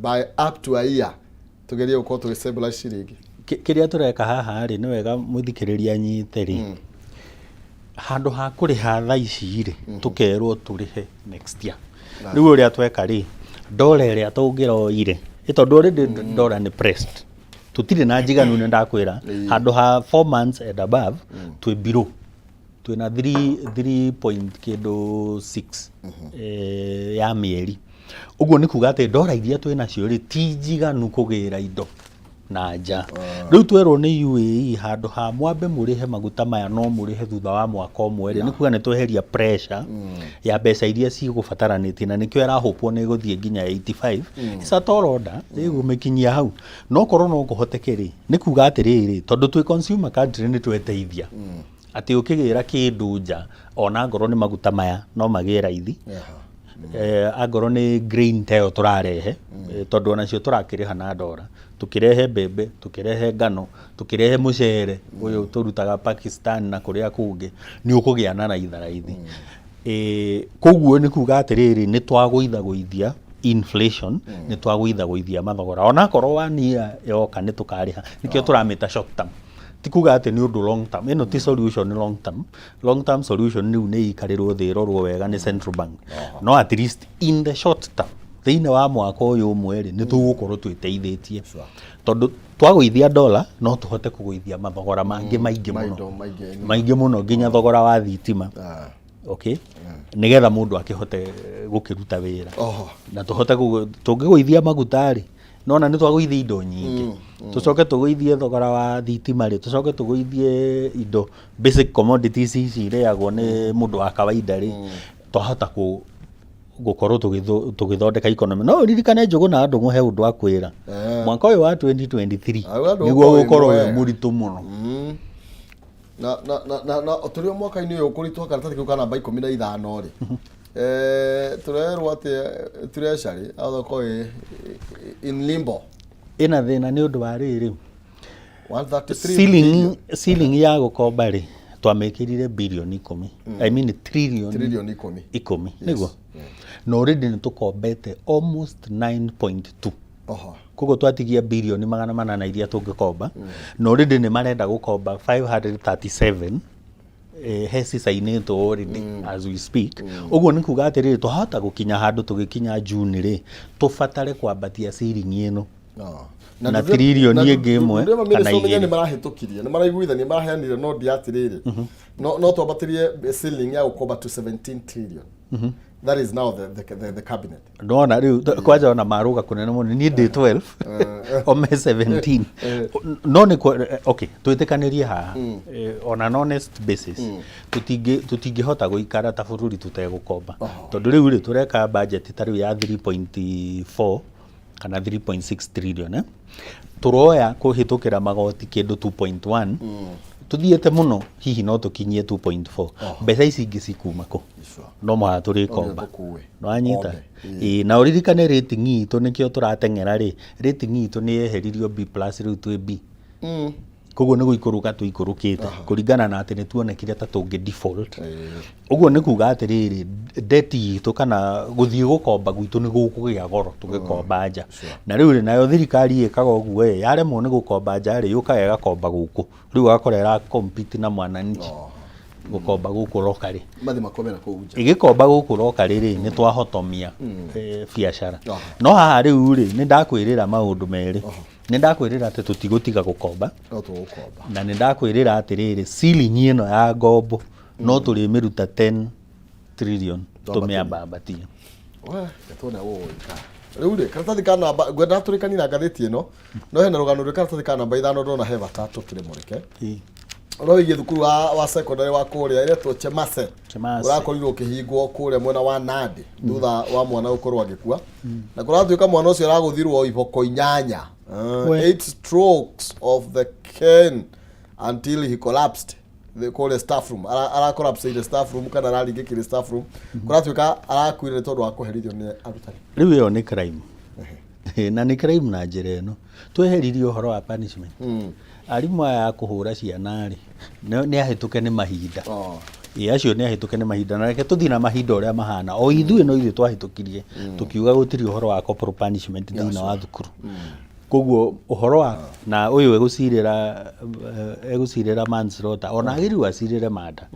by up to a year, tugerie gũkorwo tũgĩ ciringi. Kĩrĩa tũreka haha rĩ, nĩ wega mũthikĩrĩria anyite rĩ, handũ ha kũrĩha thaa ici rĩ, tũkerwo tũrĩhe next year. Rĩu ũrĩa tweka rĩ, dola ĩrĩa tũngĩroire ĩ, tondũ already dollar nĩ pressed, tũtirĩ na njiganu, nĩ ndakwĩra handũ ha 4 months and above twĩ below, twĩna 3 3 point kĩndũ 6 ya mĩeri. Ũguo nĩ kuga atĩ ndora iria twĩ nacio rĩ, ti njiganu kũgĩra indo na nja. Rĩu twerwo nĩ UAE handũ ha mwambe mũrĩhe maguta maya, no mũrĩhe thutha wa mwaka ũmwe rĩ, nĩ kuga nĩ tweheria pressure ya mbeca iria cigũbataranĩtie, na nĩkĩo ĩrahũpwo nĩ ĩgũthiĩ nginya 85. It's a tall order ĩgũmĩkinyia hau, no korwo no kũhoteke rĩ, nĩ kuga atĩrĩrĩ, tondũ twĩ consumer country, nĩ tweteithia atĩ ũkĩgĩra kĩndũ nja, ona ngorwo nĩ maguta maya no magĩe raithi, angorwo nĩ grain ta ĩyo tũrarehe, tondũ onacio tũrakĩrĩha na ndora, tũkĩrehe mbembe, tũkĩrehe ngano, tũkĩrehe mũcere ũyũ tũrutaga Pakistan na kũrĩa kũngĩ, nĩ ũkũgĩa na raitha raithi. Koguo nĩ kuga atĩrĩrĩ, nĩ twagũithagũithia inflation, nĩ twagũithagũithia mathogora, onakorwo one year yoka nĩ tũkarĩha. Nĩkĩo tũramĩta short term, ti kuga atĩ nĩ ũndũ long term. Ĩno ti solution long term. Long term solution rĩu nĩ ikarĩrwo thĩ, ĩrorwo wega nĩ central bank, no at least in the short term, thĩinĩ wa mwaka ũyũ ũmwe rĩ, nĩ tũgũkorwo twĩteithĩtie, tondũ twagũithia dola no tũhote kũgũithia mathogora mangĩ maingĩ mũno. Maindo maingĩ. Maingĩ mũno, nginya thogora wa thitima, okay, nĩgetha mũndũ akĩhote gũkĩruta wĩra na tũhote tũngĩgũithia maguta rĩ, nona nĩ twagũithia indo nyingĩ, tũcoke tũgũithie thogora wa thitima rĩ, tũcoke tũgũithie indo basic commodities ici irĩagwo nĩ mũndũ wa kawaida rĩ, twahota gũkorwo tũgĩthondeka economy. No ũririkane Njũgũ na Ndũng'ũ he ũndũ akwĩra mwaka ũyũ wa 2023 Auga nĩguo ndũgũkorwo wĩ gũkorwo wĩ mwega. mũritũ mũno. Na tũrĩ o mwaka-inĩ ũyũ kũritũha, karatathi kau ka namba 15 rĩ, tũrerwo atĩ treasury agakorwo ĩ in limbo. Ĩna thĩna nĩ ũndũ wa rĩrĩ, 133 ceiling billion. Ceiling ya gũkomba rĩ, twamĩkĩrire birioni 10, I mean trillion Trillion 10. 10 nĩguo. Na already nĩ tũkombete almost 9.2. Koguo twatigia birioni 800 iria tũngĩkomba, na already nĩ marenda gũkomba 537, he cicainĩtwo already as we speak. Ũguo nĩ kuga atĩrĩrĩ, twahota gũkinya handũ tũgĩkinya June rĩ, tũbatare kwambatia ceiling ĩno na tiririoni ĩngĩ 1 kana 2. 2. Nĩ marahĩtũkirie, nĩ maraiguithania, maraheanire nondi atĩrĩrĩ, no twambatĩrie ceiling ya gũkomba to 17 trillion. That is now the cabinet. Ndona rĩu kwanja ona marũga kũnene mũno, niĩ ndĩ 12, o me 17. No nĩ okay, twĩtĩkanĩrie haha, on an honest basis, tũtingĩhota gũikara ta bũrũri tũtegũkomba, tondũ rĩu rĩ tũreka budget ta rĩu ya 3.4 kana 3.6 trillion, eh? Tũroya kũhĩtũkĩra magoti kĩndũ 2.1, tũthiĩte mũno hihi no tũkinyie 2.4. Mbeca ici ingĩ cikuma kũ? No mũhaka tũrĩkomba. Tũkue. Nĩwanyita? Kombe. Ĩĩ, na ũririkane rating itũ, nĩkĩo tũrateng'era rĩ, rating itũ nĩ yeheririo B plus, rĩu twĩ B. Koguo nĩ gũikũrũka tũikũrũkĩte kũringana na atĩ nĩ tuonekire ta tũngĩ default. Ũguo nĩ kuga atĩrĩrĩ, debt itũ kana gũthiĩ gũkomba gwitũ nĩ gũkũgĩa goro tũgĩkomba nja. Na rĩu rĩ, nayo thirikari ĩkaga ũguo ĩ, yaremwo nĩ gũkomba nja rĩ, yũkaga ĩgakomba gũkũ. Rĩu ũgakora ĩra compete na mwananchi gũkomba gũkũ locally. Mathi makome na kũu nja. Ĩgĩkomba gũkũ locally rĩ, nĩ twahotomia biacara. No haha rĩu rĩ, nĩ ndakwĩrĩra maũndũ merĩ. Nĩ ndakwĩrĩra atĩ tũtigũtiga gũkomba, No tũgũkomba. Na nĩ ndakwĩrĩra atĩrĩrĩ, ceiling ĩno ya ngombo no tũrĩmĩruta 10 trillion tũmĩambambatie. We, tuone gũgũikara. Rĩu rĩ, karatathi ka namba, ngwenda tũrĩkanie na ngathĩti ĩno, no hena rũgano rwĩ karatathi ka namba 5, ndona he bata tũkĩrĩmũrĩke. Ũrĩa wĩgiĩ thukuru wa secondary wa kũrĩa ĩretwo Chemase. Chemase. Ũrakorirwo ũkĩhingwo kũrĩa mwena wa Nandi thutha wa mwana gũkorwo agĩkua, na kũratuĩka mwana ũcio aragũthirwo iboko 8, We. eight strokes of the cane until he collapsed kũrĩa staff room. Ara collapse in the staff room kana araringĩkire staff room. Kũratuĩka arakuire nĩ tondũ wa kũherithio nĩ arutani. Rĩu ĩyo nĩ crime, na nĩ crime na njĩra ĩno tweheririe ũhoro wa punishment. Arimũ aya a kũhũra ciana rĩ, nĩ ahĩtũke nĩ mahinda. Ĩ, acio nĩ ahĩtũke nĩ mahinda, na reke tũthiĩ na mahinda ũrĩa mahana. O ithuĩ no ithuĩ twahĩtũkirie tũkiuga gũtirĩ ũhoro wa corporal punishment thĩinĩ wa thukuru. Koguo ũhoro wa na ũyũ egũcirĩra manslaughter, ona agĩrĩirwo acirĩre murder,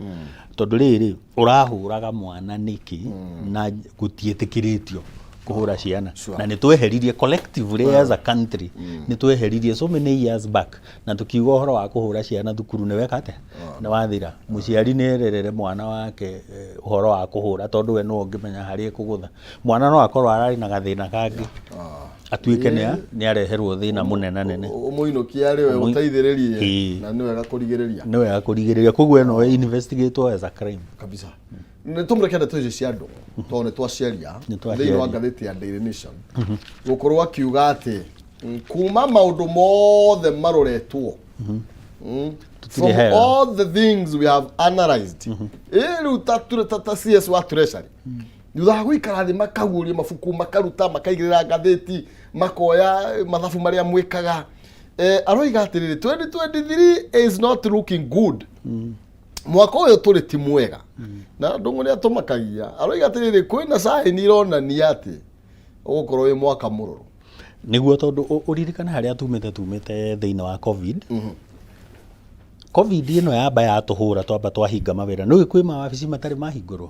tondũ rĩrĩ ũrahũraga mwana nĩkĩ na gũtiĩtĩkĩrĩtio kũhũra ciana? Na nĩ tweheririe collectively as a country, nĩ tweheririe so many years back na tukiuga ũhoro wa kũhũra ciana thukuru nĩ weka atĩa, nĩ wathira. Mũciari nĩ ererere mwana wake ũhoro wa kũhũra, tondũ we nĩwe ũngĩmenya harĩa ekũgũtha mwana. No akorwo ararĩ na gathĩna kangĩ, atuĩke nĩ areherwo thĩna mũnene nene. Ũmũinũkia rĩ, we ũteithĩrĩrie. Na nĩ wega kũrigĩrĩria. Nĩ wega kũrigĩrĩria, koguo ĩno investigate as a crime. Kabisa. Nĩ tũmũreke ndeto icio cia andũ, tondũ nĩ twaciaria. Nĩ twaciaria. Thĩinĩ wa ngathĩti ya Daily Nation, gũkorwo akiuga atĩ kuma maũndũ mothe maroretwo, Tũtirĩ from hega. all the things we have analyzed, ĩ rĩu ta CS wa Treasury, thutha wa gũikara thĩ makaguũria mabuku, makaruta, makaigĩrĩra ngathĩti, makoya mathabu marĩa mwĩkaga, aroiga atĩrĩrĩ, 2023 is not looking good. Mwaka ũyũ tũrĩ ti mwega, na ndũng'ũ nĩ atũmakagia. Aroiga atĩrĩrĩ, kwĩna sign ironania atĩ ũgũkorwo wĩ mwaka mũrũrũ. Nĩguo, tondũ ũririkane harĩa tumĩte thĩinĩ wa COVID. COVID ĩno yamba yatũhũra, twamba twahinga mawĩra. Nĩũĩ kwĩ mawabici matarĩ mahingũrwo,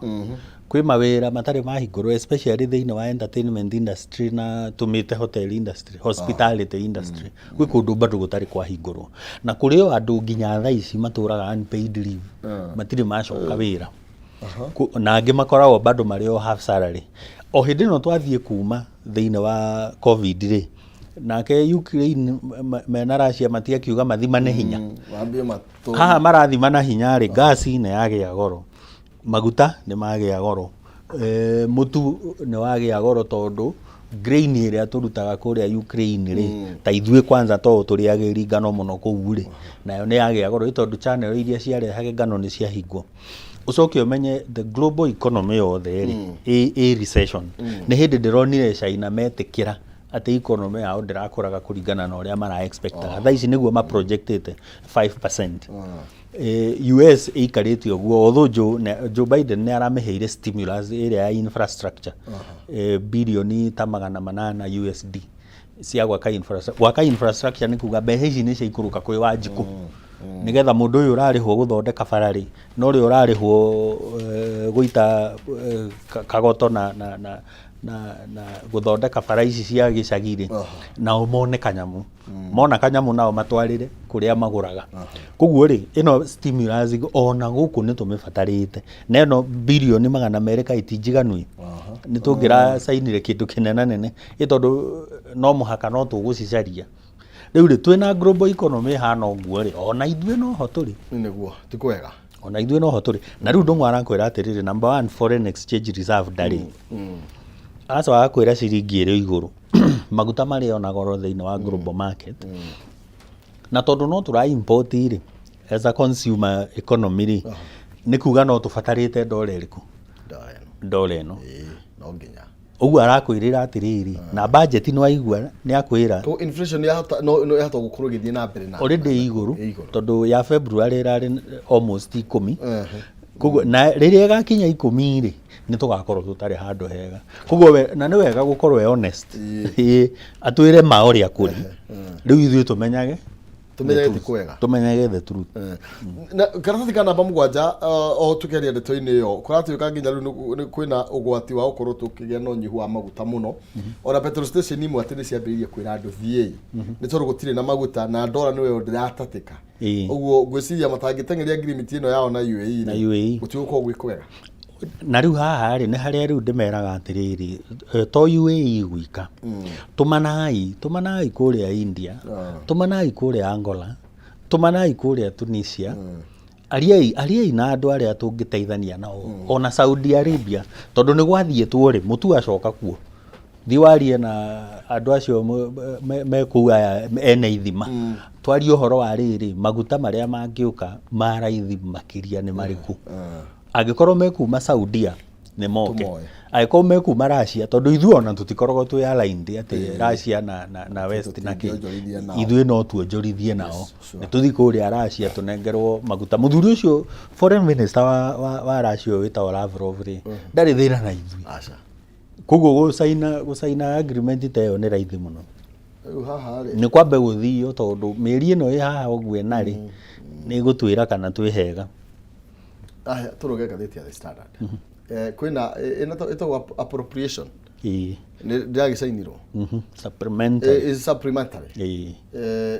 kwĩ mawĩra matarĩ mahingũrwo, especially thĩinĩ wa entertainment industry na tũmĩte hotel industry, hospitality industry. Gwĩ kũndũ bado gũtarĩ kwahingũrwo, na kũrĩ o andũ nginya thaa ici matũraga unpaid leave, matirĩ macoka wĩra. Na angĩ makoragwo bado marĩ o half salary. O hĩndĩ ĩno twathiĩ kuma thĩinĩ wa COVID rĩ, nake Ukraine mena Russia matiakiuga mathimane hinya. Wambie matũ. Haha marathimana hinya rĩ, ngasi nĩ yagĩa goro, maguta nĩ magĩa goro, mũtu nĩ wagĩa goro, tondũ grain ĩrĩa tũrutaga kũrĩa Ukraine rĩ, ta ithuĩ kwanza to tũrĩagĩri ngano mũno kũu rĩ, nayo nĩ yagĩa goro, ĩ tondũ channel iria ciarehage ngano nĩ ciahingwo. Ũcoke ũmenye the global economy yothe rĩ, ĩ recession. Nĩ hĩndĩ ndĩronire China metĩkĩra atĩ economy yao ndĩrakũraga kũringana na ũrĩa mara expectaga. Thaa ici nĩguo maprojectĩte 5%. US ĩikarĩte ũguo, although Joe Biden nĩ aramĩheire stimulus ĩrĩa ya infrastructure, birioni ta 800 USD cia gwaka infrastructure. Gwaka infrastructure nĩ kuga mbeca ici nĩ ciaikũrũka kwĩ Wanjikũ, nĩgetha mũndũ ũyũ ũrarĩhwo gũthondeka bara rĩ, na ũrĩa ũrarĩhwo gũita kagoto na gũthondeka bara ici cia gĩcagi rĩ, nao mone kanyamũ. Mona kanyamũ, nao matwarĩre kũrĩa magũraga. Koguo rĩ, ĩno stimulus ona gũkũ nĩ tũmĩbatarĩte, na ĩno birioni 200 kaĩ ti njiganu ĩ? Nĩ tũngĩracainire kĩndũ kĩnenanene ĩ, tondũ no mũhaka no tũgũcicaria. Rĩu rĩ, twĩna global economy ĩhana ũguo rĩ, ona ithuĩ noho tũrĩ. Nĩguo ti kwega. Ona ithuĩ noho tũrĩ. Na rĩu Ndũng'ũ arakwĩra atĩrĩrĩ, number one, foreign exchange reserve ndarĩ. Agacoka agakwĩra ciringi ĩrĩ igũrũ, maguta marĩ ona goro thĩinĩ wa global market, na tondũ no tũra import rĩ, as a consumer economy rĩ, nĩ kuga no tũbatarĩte ndora ĩrĩkũ? Ndora ĩno. Ndora ĩno. Ĩĩ, no nginya. Ũguo arakwĩrĩra atĩrĩrĩ, na budget nĩ waigua nĩ akwĩra Koguo inflation yahota no yahota gũkorwo ĩgĩthiĩ na mbere na already igũrũ. Ĩ igũrũ. Tondũ ya February ĩrarĩ almost 10. Koguo na rĩrĩa ĩgakinya 10 rĩ, nĩ tũgakorwo tũtarĩ handũ hega. Koguo we, na nĩ wega gũkorwo e honest. Ĩĩ, atwĩre ma ũrĩa kũrĩ. Rĩu ithuĩ tũmenyage Tũmenyage ti kwega. Tũmenyage the truth. Na karatathi ka namba 7, o tukiaria ndeto-inĩ ĩyo, kũratuĩka nginya rĩu nĩ kwĩna ũgwati wa gũkorwo tũkĩgĩa na ũnyihu wa maguta mũno. Ona petrol station imwe atĩ nĩ ciambĩrĩirie kwĩra andũ thiĩi, nĩ tondũ gũtirĩ na maguta, na ndora nĩwe ndĩratatĩka. Ũguo ngwĩciria matangĩteng'eria ngirimiti ĩno yao na UAE Na rĩ, UAE. gũtigũkorwo gwĩ kwega. Na rĩu haha rĩ, nĩ harĩa rĩu ndĩmeraga atĩrĩrĩ, to UAE gwika, tũmanai, tũmanai kũrĩa India, tũmanai kũrĩa Angola, tũmanai kũrĩa Tunisia, ariai, ariai na andũ arĩa tũngĩteithania nao, ona Saudi Arabia, tondũ nĩ gwathiĩtwo rĩ, mũtu acoka kuo, thiĩ warie na andũ acio me kũu, aya ene ithima, twarie ũhoro wa rĩrĩ, maguta marĩa mangĩũka ma raithi makĩria nĩ marĩkũ. Angĩkorwo mekuma Saudia, nĩ moke. Tũmoe. Angĩkorwo mekuma Russia, tondũ ithuĩ ona tũtikoragwo twĩ aligned atĩ Russia na West na kĩ. Tũtingĩonjorithia nao. Ithuĩ no tuonjorithie nao. Nĩ tũthiĩ kũrĩa Russia tũnengerwo maguta. Mũthuri ũcio foreign minister wa Russia ũyũ wĩtagwo Lavrov rĩ, ndarĩ thĩna na ithuĩ. Aca. Koguo gũcaina agreement ta ĩyo nĩ raithi mũno. Rĩu haha rĩ, Nĩ kwambe gũthio, tondũ mĩeri ĩno ĩ haha ũguo ĩna rĩ, nĩ ĩgũtwĩra kana twĩ hega. Aya, tũrũge ngathĩti ya The Standard. Kwĩna ĩno ĩtagwo appropriation. Nĩ ndĩragĩcainirwo. Supplementary. Is supplementary.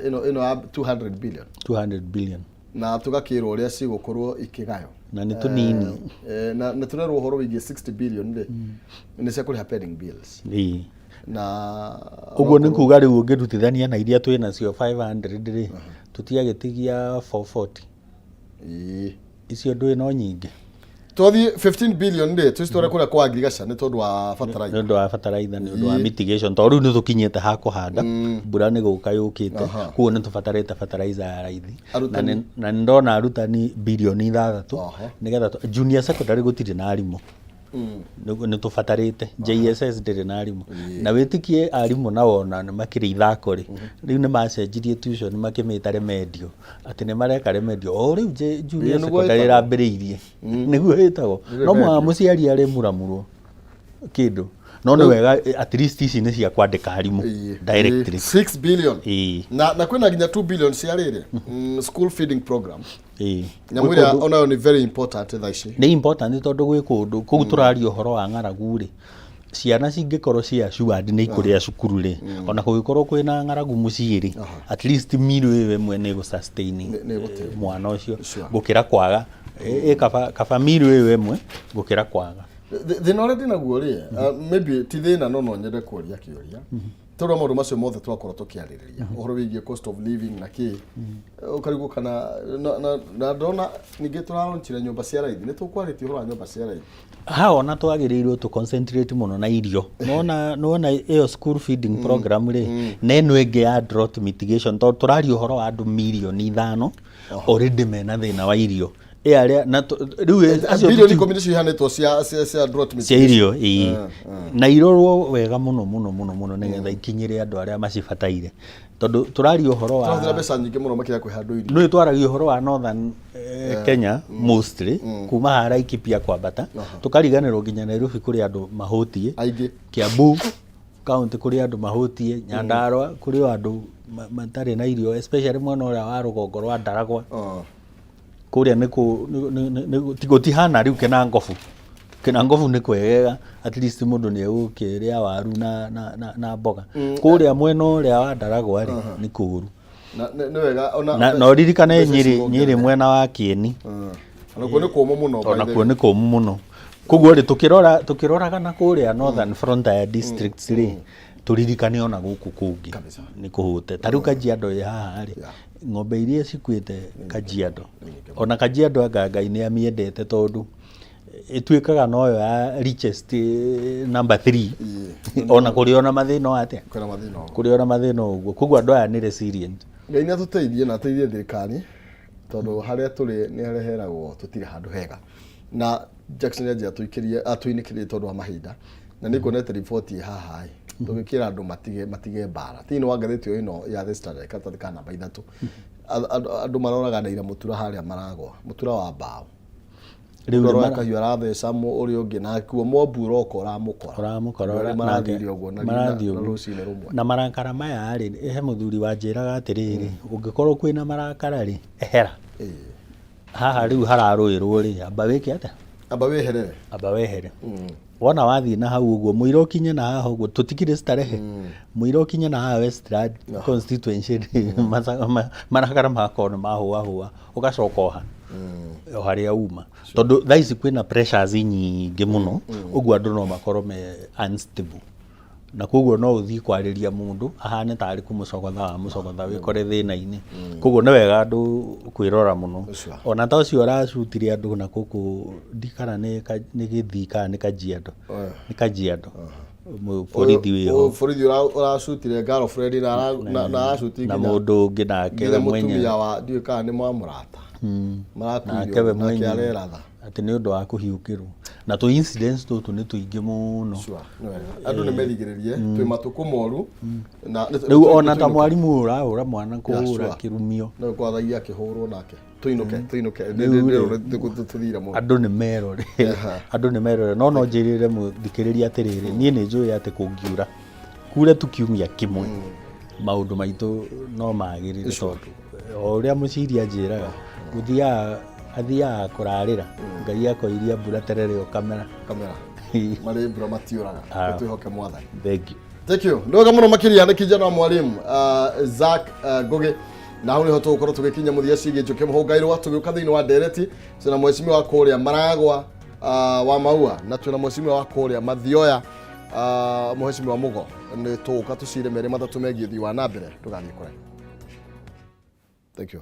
Ĩno ya 200 billion. 200 billion. Na tũgakĩrwo ũrĩa cigũkorwo ikĩgayo. Na nĩ tũnini. Na nĩ tũrerwo ũhoro wĩgiĩ 60 billion rĩ, nĩ cia kũrĩha pending bills. Na Ũguo nĩ kuga rĩu ũngĩrutithania na iria twĩ nacio 500 rĩ, tũtiagĩtigia 440. Icio ndũĩ no nyingĩ. Twathiĩ 15 billion rĩ, tũcitware kũrĩa kwa agriculture nĩ tondũ wa nĩ fertilizer. Ũndũ wa fertilizer, nĩ ũndũ wa mitigation, tondũ rĩu nĩ tũkinyĩte ha kũhanda, mbura nĩ gũka yũkĩte. Koguo nĩ tũbatarĩte fertilizer ya raithi. Arutani. Na nĩ ndona arutani birioni 6, nĩgetha junior secondary gũtirĩ na arimũ. Nĩ tũbatarĩte. JSS ndĩrĩ na arimũ, na wĩtĩkie arimũ nao ona nĩ makĩrĩ ithako rĩ, rĩu nĩ macenjirie tuition makĩmĩta remedial, atĩ nĩ mareka remedial o rĩu junior Ĩĩ, nĩguo secondary ĩtagwo. ĩrambĩrĩirie, nĩguo ĩtagwo. No mũhaka mũciari arĩmuramurwo kĩndũ, no nĩ wega, at least ici nĩ cia kwandĩka arimũ directly. 6 billion. Na kwĩna nginya 2 billion cia rĩrĩ, school feeding program. Nyamũ ĩrĩa onayo nĩ very important thaa ici. Nĩ important, tondũ gwĩ kũndũ kũu tũraria ũhoro wa ng'aragu rĩ, ciana cingĩkorwo ci assured nĩ ikũrĩa cukuru rĩ, ona kũngĩkorwo kwĩna ng'aragu mũciĩ rĩ, at least meal ĩyo ĩmwe nĩ ĩgũ sustain Nĩ ĩgũteithia. mwana ũcio gũkĩra kwaga. Ĩ kaba meal ĩyo ĩmwe gũkĩra kwaga. Thĩna ũrĩa ndĩnaguo rĩ, maybe ti thĩna, no nyende kũria kĩũria, tondũ wa maũndũ macio mothe twakorwo tũkĩarĩrĩria ũhoro wĩgiĩ cost of living na kĩ, ũkarigwo kana na ndona ningĩ tũraronchire nyũmba cia raithi, nĩ tũkwarĩtie ũhoro wa nyũmba cia raithi. Ha, ona twagĩrĩirwo tũ concentrate mũno na irio. Nona ĩyo school feeding program rĩ, na ĩno ĩngĩ ya drought mitigation, tondũ tũraria ũhoro wa andũ mirioni 5 already mena thĩna wa irio. Ĩ arĩa na rĩu acio Bilioni 10 nĩcio ihanĩtwo cia drought cia mitigation. irio, ĩĩ, na irorwo wega mũno mũno mũno mũno, nĩgetha ikinyĩre andũ arĩa macibataire, tondũ tũraria ũhoro wa Tũrahũthĩra mbeca nyingĩ mũno makĩria kwĩ handũ irio. Nĩ twaragia ũhoro wa northern Kenya mostly kuma haha Laikipia kwambata tũkariganĩrwo nginya Nairobi kũrĩ andũ mahũtiĩ Aingĩ. Kiambu county kũrĩ andũ mahũtiĩ Nyandarua kũrĩ o andũ matarĩ na irio especially mwena ũrĩa wa rũgongo rwa Ndaragwa kũrĩa nĩ kũ gũtihana rĩu Kĩnangobu. Kĩnangobu nĩ kwegega at least mũndũ nĩ egũkĩrĩa waru na, na, na, na mboga. Kũrĩa mwena ũrĩa wa Ndaragwa rĩ nĩ kũũru. Na nĩ wega ona Na, na ũririkane mbeca Nyĩrĩ, cigongerereka. Nyĩrĩ mwena wa Kĩeni Ona kuo nĩ kũmũ mũno by ona the kuo way. nĩ kũmũ mũno. Koguo rĩ tũkĩrora tũkĩroraga na kũrĩa Northern Frontier Districts rĩ tũririkane ona gũkũ kũngĩ nĩ kũhũte. Ta rĩu Kajiado ĩ haha rĩ ng'ombe iria cikuĩte Kajiado ona Kajiado anga Ngai nĩ amĩendete tondũ ĩtuĩkaga noyo ya richest number 3 ona kũrĩ ona mathĩna o atĩa Kwĩna mathĩna ũguo. kũrĩ ona mathĩna o ũguo koguo andũ aya nĩ resilient. Ngai nĩ atũteithie na ateithie thirikari tondũ harĩa tũrĩ nĩ harĩa heragwo tũtirĩ handũ hega na Jackson anjia atũikĩrie atũinĩkĩrie tondũ wa mahinda na nĩ nguonete riboti ĩ haha ĩ tũgĩkĩra andũ matige matige mbara thĩinĩ wa ngathĩti ĩno ya The Standard karatathi ka namba 3 andũ maroraganĩire mũtura harĩa maragwa mũtura wa mbaũ Rĩu Ũroya mara- kahiũ aratheca ũrĩa ũngĩ na kuo mobu ũroka ũramũkora ũramũkora Andũ arĩa nake- marathire ũguo na marathiĩ na ũguo. rũcinĩ rũmwe Na marakara maya rĩ, he mũthuri wanjĩraga atĩrĩrĩ, ũngĩkorwo kwĩna marakara rĩ, ehera. Haha rĩu hararũĩrwo rĩ, amba wĩke atĩa? Amba wĩherere. Amba wehere. Wona wathiĩ na hau ũguo, mũira ũkinye na haha ũguo, tũtikĩrĩ starehe. Mũira ũkinye na haha Westland constituency rĩ, marakara makorwo nĩ mahũahũa, ũgacoka oha. O harĩa uma. Tondũ thaa ici kwĩna pressures nyingĩ mũno, ũguo andũ no makorwo me unstable. Na koguo no ũthiĩ kwarĩria mũndũ ahane tarĩ kũmũcogotha wamũcogotha wĩkore thĩna-inĩ. Koguo nĩ wega andũ kwĩrora mũno. Ona ta ũcio ũracutire andũ na gũkũ ndikana nĩ Gĩthii kana nĩ Kajiado. Nĩ Kajiado. Borithi wĩho. Borithi ũracutire girlfriend na aracuti na mũndũ ũngĩ nake we mwenyewe. Mũtumia wa ndiũĩ kana nĩ mwamũrata. Nake we mwenyewe. Areratha. Atĩ nĩ ũndũ wa kũhiũkĩrwo. Na tũ incidents tũtũ nĩ tũingĩ mũno. Andũ nĩ merigĩrĩrie twĩ matukũ moru. Rĩu ona ta mwarimũ ũrahũra mwana kũhũra kĩrumio. No kwathagia akĩhũrwo nake. Tũinũke, tũinũke. Tũthire mũno. Andũ nĩ merore. Andũ nĩ merore. No no njĩrĩre mũthikĩrĩria atĩrĩrĩ, niĩ nĩ njũĩ atĩ kũngiura kure tu kiumia kĩmwe maũndũ maitũ no magĩrĩre tondũ o ũrĩa mũciri anjĩraga gũthiaga athiaga kũrarĩra Ngai akoiria mbura terere ũkamera. Kamera. Marĩ mbura matiũraga. Twĩhoke Mwathani. Thank you. Thank you. Nĩ wega mũno makĩria nĩ kijana wa mwalimu Zack Ngugi na hau nĩho tũgũkorwo tũgĩkinya mũthia ciĩgiĩ Njũkĩ Mũhũngairwa tũgĩũka thĩinĩ wa ndereti twĩna mheshimiwa wa kũrĩa Maragwa wa Maua na twĩna mheshimiwa wa kũrĩa Mathioya mheshimiwa Mugo nĩ tũgũka tũcire merĩ matatũ megiĩ ũthii wa na mbere ndũgathiĩ kũraihu. Thank you.